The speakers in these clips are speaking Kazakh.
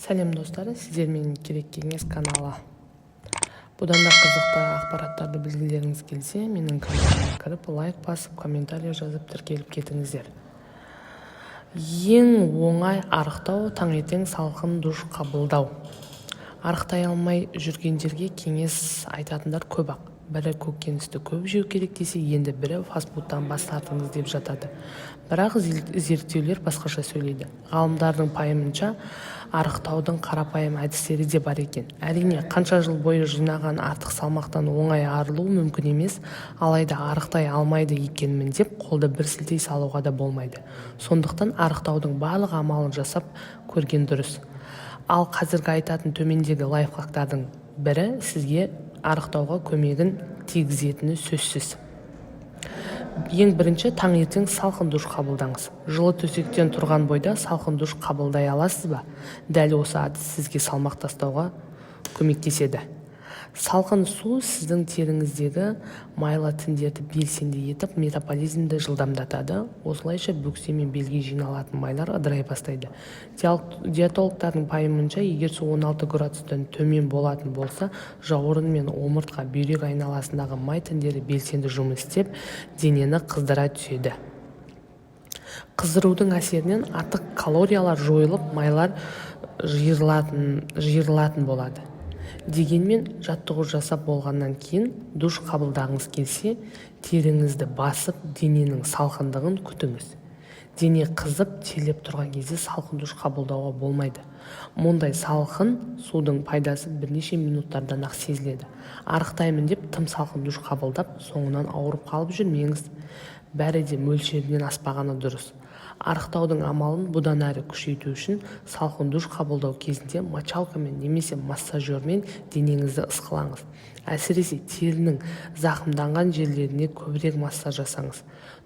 Сәлем, достар! Сіздермен «Керек кеңес» каналы. Бұдан да қызықты ақпараттарды білгілеріңіз келсе, менің каналыма кіріп, лайк басып, комментарий жазып, тіркеліп кетіңіздер. Ең оңай арықтау – таңертең салқын душ қабылдау. Арықтай алмай жүргендерге кеңес айтатындар көп-ақ. Бірі көкөністі көп жеу керек десе, енді бірі фастфудтан бас тартыңыз деп жатады. Бірақ зерттеулер басқаша сөйлейді. Ғалымдардың пайымынша, арықтаудың қарапайым әдістері де бар екен. Әрине, қанша жыл бойы жинаған артық салмақтан оңай арылу мүмкін емес. Алайда арықтай алмайды екенмін деп қолды бір сілтей салуға да болмайды. Сондықтан арықтаудың барлық амалын жасап көрген дұрыс. Ал қазіргі айтатын төмендегі лайфхактардың бірі сізге арықтауға көмегін тигізетіні сөзсіз. Ең бірінші, таңертең салқын душ қабылдаңыз. Жылы төсектен тұрған бойда салқын душ қабылдай аласыз ба? Дәл осы әдіс сізге салмақ тастауға көмектеседі. Салқын су сіздің теріңіздегі майлы тіндерді белсенді етіп, метаболизмді жылдамдатады. Осылайша бөксе мен белге жиналатын майлар ыдырай бастайды. Диетологтардың пайымынша, егер су 16 градустан төмен болатын болса, жауырын мен омыртқа, бүйрек айналасындағы май тіндері белсенді жұмыс істеп, денені қыздыра түседі. Қыздырудың әсерінен артық калориялар жойылып, майлар жиырылатын болады. Дегенмен жаттығу жасап болғаннан кейін душ қабылдағыңыз келсе, теріңізді басып, дененің салқындығын күтіңіз. Дене қызып, терлеп тұрған кезде салқын душ қабылдауға болмайды. Мұндай салқын судың пайдасы бірнеше минуттардан-ақ сезіледі. Арықтаймын деп тым салқын душ қабылдап, соңынан ауырып қалып жүрмеңіз. Бәрі де мөлшерінен аспағаны дұрыс. Арықтаудың амалын бұдан әрі күшейту үшін салқын душ қабылдау кезінде мочалкамен немесе массажермен денеңізді ысқылаңыз. Әсіресе терінің зақымданған жерлеріне көбірек массаж жасаңыз.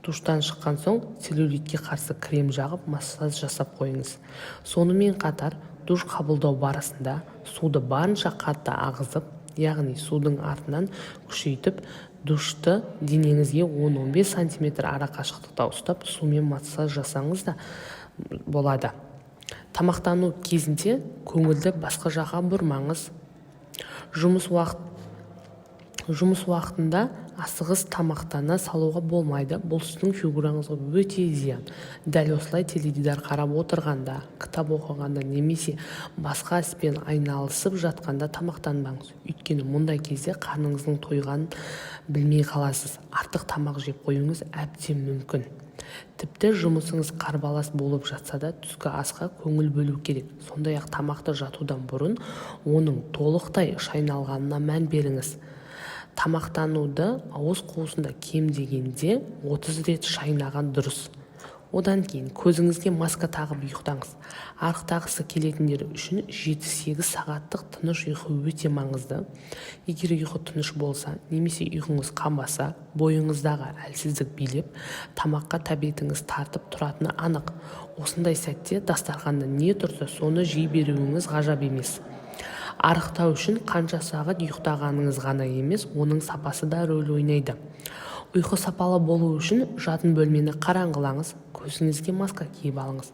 Душтан шыққан соң целлюлитке қарсы крем жағып, массаж жасап қойыңыз. Сонымен қатар душ қабылдау барысында суды барынша қатты ағызып, яғни судың артынан күшейтіп, душты денеңізге 10-15 сантиметр ара қашықтықта ұстап, сумен массаж жасаңыз да болады. Тамақтану кезінде көңілді басқа жаққа бұрмаңыз. Жұмыс уақытында асығыс тамақтана салуға болмайды. Бұл сіздің фигураңызға өте зиян. Дәл осылай теледидар қарап отырғанда, кітап оқығанда немесе басқа іспен айналысып жатқанда тамақтанбаңыз. Өйткені мұндай кезде қарныңыздың тойғанын білмей қаласыз, артық тамақ жеп қоюыңыз әбден мүмкін. Тіпті жұмысыңыз қарбалас болып жатса да, түскі асқа көңіл бөлу керек. Сондай-ақ тамақты жатудан бұрын оның толықтай шайналғанына мән беріңіз. Тамақтануды ауыз қуысында кем дегенде 30 рет шайнаған дұрыс. Одан кейін көзіңізге маска тағып ұйықтаңыз. Арықтағысы келетіндер үшін 7-8 сағаттық тыныш ұйқы өте маңызды. Егер ұйқы тыныш болса немесе ұйқыңыз қанбаса, бойыңыздағы әлсіздік билеп, тамаққа тәбетіңіз тартып тұратыны анық. Осындай сәтте дастарханда не тұрса, соны жей беруіңіз ғажап емес. Арықтау үшін қанша сағат ұйықтағаныңыз ғана емес, оның сапасы да рөл ойнайды. Ұйқы сапалы болу үшін жатын бөлмені қараңғылаңыз, көзіңізге маска киіп алыңыз.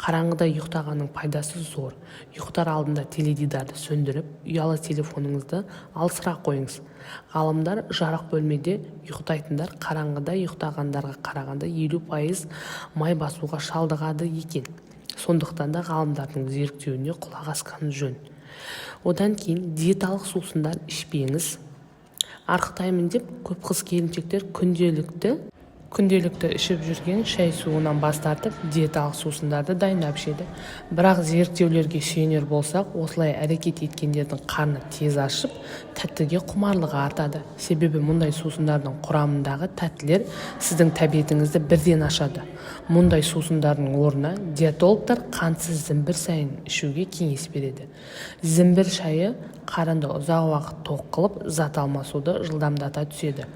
Қараңғыда ұйықтағанның пайдасы зор. Ұйықтар алдында теледидарды сөндіріп, ұялы телефоныңызды алысырақ қойыңыз. Ғалымдар жарық бөлмеде ұйықтайтындар қараңғыда ұйықтағандарға қарағанда 50% май басуға шалдығады екен. Сондықтан да ғалымдардың зерттеуіне құлақ асқан жөн. Одан кейін диеталық сусындар ішпеңіз. Арықтаймын деп көп қыз-келіншектер күнделікті ішіп жүрген шай суынан бас тартып, диеталық сусындарды дайындап ішеді. Бірақ зерттеулерге сүйенер болсақ, осылай әрекет еткендердің қарны тез ашып, тәттіге құмарлығы артады. Себебі мұндай сусындардың құрамындағы тәттілер сіздің тәбетіңізді бірден ашады. Мұндай сусындардың орнына диетологтар қантсыз зімбір шайын ішуге кеңес береді. Зімбір шайы қарынды ұзақ уақыт тоқ қылып, зат алмасуды жылдамдата түседі.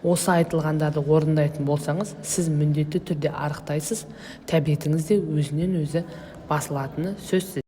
Осы айтылғандарды орындайтын болсаңыз, сіз міндетті түрде арықтайсыз, тәбетіңіз де өзінен өзі басылатыны сөзсіз.